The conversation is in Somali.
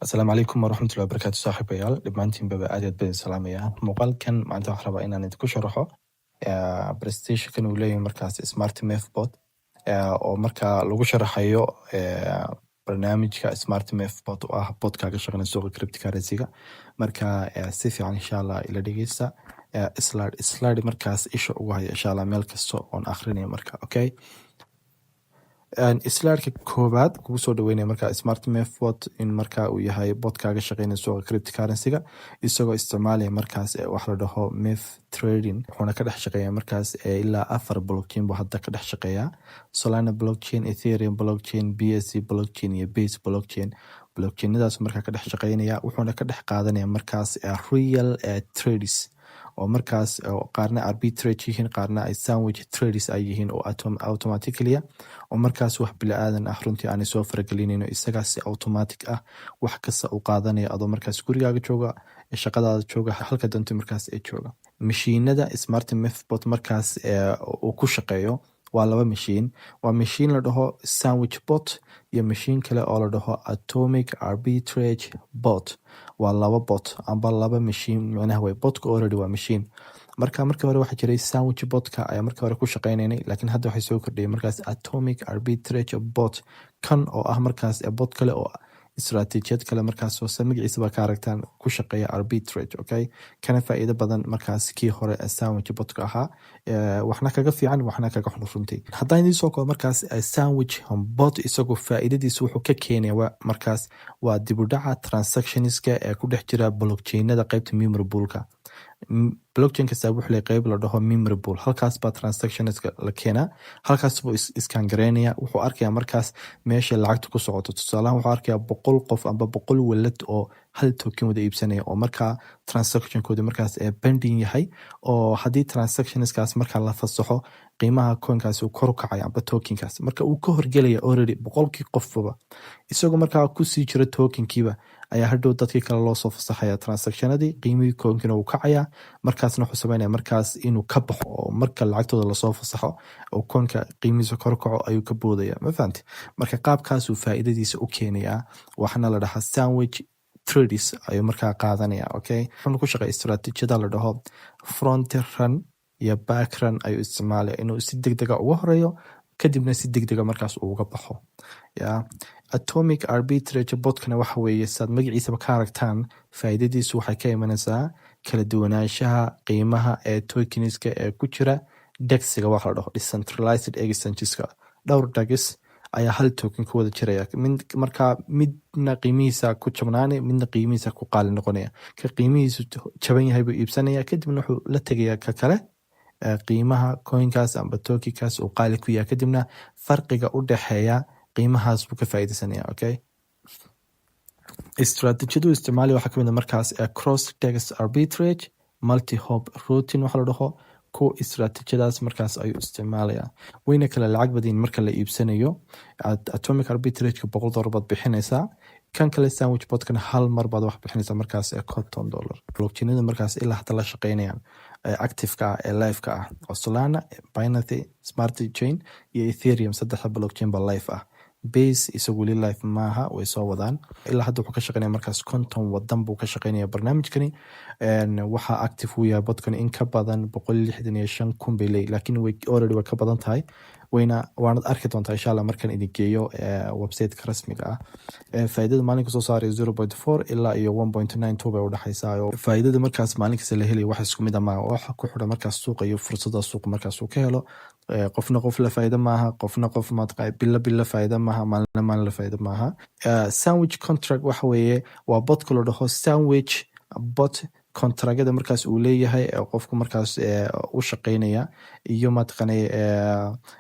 Asalaamu calaykum waraxmatullahi wabarakaatu, saaxiibayaal dhammaantiinbaba aad iyo aad baan idin salaamayaa. Muuqaalkan maanta waxaan rabaa inaan idinku sharaxo presentationkan uu leeyahay markaas Smart MEV Bot, oo markaa lagu sharaxayo barnaamijka Smart MEV Bot oo ah bot kaaga shaqeynaya suuqa cryptocurrency-ga. Marka si fiican insha Allah ila dhegeysta, slide slide markaas isha ugu haya insha Allah meel kasta oon akhrinayo marka. Okay, slideka koowaad kugu soo dhaweynaya marka Smart MEV Bot in marka uu yahay bot kaaga shaqeynaya suuqa cryptocurrency-ga, isagoo isticmaalaya markaas wax la dhaho MEV trading. Wuxuuna ka dhex shaqeeya markaas ilaa afar blockchain buu hadda ka dhex shaqeeyaa: Solana blockchain, Ethereum blockchain, BSC blockchain iyo Base blockchain. Blockchainadaas markaa ka dhex shaqeynaya, wuxuuna ka dhex qaadanaya markaas real trades oo markaas qaarna arbitrage yihiin, qaarna ay sandwich trades ay yihiin, oo automatically oo markaas wax bili-aadan ah runtii aanay soo faragelinayno. Isagaa si automatic ah wax kasta u qaadanaya, adoo markaas gurigaaga jooga, shaqadaada jooga, halka doonta markaas ee jooga. Mashiinada Smart MEV Bot markaas uu ku shaqeeyo waa laba mashiin: waa mashiin la dhaho sandwich bot iyo mashiin kale oo la dhaho atomic arbitrage bot. Waa laba bot amba laba mashiin micnaha way botka already waa mashiin. Marka markii hore waxaa jiray sandwich botka ayaa markii hore ku shaqeynaynay, laakiin hadda waxay soo kordhiyay markaas atomic arbitrage bot kan oo ah markaas bot kale oo istaraatiijiyad kale markaas oo se magaciisaba ka aragtaan ku shaqeeya arbitrage. Okay, kana faa'iido badan markaas kii hore sandwich botka ahaa, waxna kaga fiican, waxna kaga xun runtii. Haddaan idiin soo koobo markaas sandwich bot isagu faa'iidadiisa wuxuu ka keenaya markaas waa dib u dhaca transactionska ee ku dhex jira blockchainada qeybta memory poolka. Blockchain kasta wuxuu leeyahay qeyb la dhaho memory pool. Halkaas baa transactionska la keenaa, halkaas buu iskaan gareynaya. Wuxuu arkayaa markaas meesha lacagta ku socoto. Tusaalahan, wuxuu arkayaa 100 qof amba 100 wallet oo hal token wada iibsanaya, oo markaa transactionkooda markaas pending yahay, oo haddii transactionskaas markaa la fasaxo, qiimaha coinkaasi uu kor u kacay amba tokenkaas. Marka uu ka horgelaya already 100kii qofbaba, isagoo markaa kusii jira tokenkiiba ayaa hadhow dadkii kale loo soo fasaxaya transactionadii, qiimihii coinkina uu kacaya. Markaasna wuxuu sameynaya markaas inuu ka baxo, oo marka lacagtooda lasoo fasaxo oo coinka qiimihiisa kor kaco ayuu ka boodaya. Ma fahamti? Marka qaabkaasuu faa'iidadiisa u keenayaa, waxaana la dhahaa sandwich trades ayuu markaa qaadanaya. Okay, wuxuuna ku shaqeeya istaraatiijiyada la dhaho front run iyo back run ayuu isticmaalaya, inuu si degdega uga horeeyo, kadibna si degdega markaas uga baxo. Ya atomic arbitrage botkana waxa weeye, saad magaciisaba ka aragtaan, faa'iidadiisu waxay ka imanaysaa kala duwanaanshaha qiimaha ee tokenska ee ku jira DEX-iga, waxa la dhaho decentralized exchangeska. Dhowr DEX ayaa hal token ku wada jiraya. Markaa midna qiimihiisa ku jabnaanay, midna qiimihiisa ku qaali noqonaya. Ka qiimihiisu jaban yahay buu iibsanaya, kadibna wuxuu la tegaya ka kale qiimaha coinkaas amba tokenkaas uu qaali ku yahay, kadibna farqiga u dhexeeya qiimahaas buu ka faa'iidaysanaya. Okay, istaraatiijiyadu isticmaali waxaa kamid ah markaas cross DEX arbitrage, multi hop routing waxa la dhaho. Ku istaraatiijiyadaas markaas ayuu isticmaalaya. Wayna kale lacag badin marka la iibsanayo. Atomic arbitrageka $100 baad bixinaysaa, kan kale sandwich botkana hal mar baad wax bixinaysaa markaas $50. Blockchainada markaas ilaa hadda la shaqeynayaan activeka ah ee liveka ah oo Solana, Binance Smart Chain iyo Ethereum. Saddexda blockchain ba live ah. Base isagu weli live maaha, way soo wadaan. Ilaa hadda wuxuu ka shaqeynaya markaas 50 wadan buu ka shaqeynaya barnaamijkani. Waxaa active uu yahay botkani in ka badan 165,000 bay leeyihin, laakiin way already way ka badan tahay. Wayna waanad arki doontaa insha Allah markaan idin geeyo websiteka rasmiga ah. Faa'iidada maalinka soo saaray 0.4 ilaa iyo 1.92 bay udhexaysaa. Oo faa'iidada markaas maalin kasta la helayo wax isku mid ah maaha. Waxa ku xidhan markaas suuqa iyo fursada suuqa markaas uu ka helo. Qofna qof la faa'iido maaha, qofna qof maataqa bilo bilo faa'iido maaha, maalina maalin la faa'iido maaha. Sandwich contract waxa weeye waa botka la dhaho sandwich bot. Contractyada markaas uu leeyahay ee qofku markaas u shaqeynaya iyo mataqaanay.